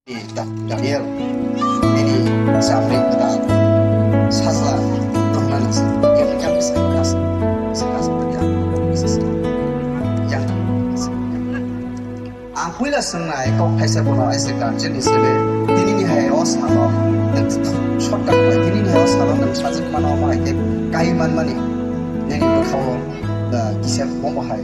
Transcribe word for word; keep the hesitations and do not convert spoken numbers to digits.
Daniel, nini chamri kwtal sajla tongna nang se. Yang yang bisa kas, bisa kas ya. Yang. Ang puila swngnai kok kaisa bono as a guardian hisabe tinini hai o salo shortcut bai tinini hai o salo nang sajak mano ma ke kai man mani nini bwkhao kisa bomo hai.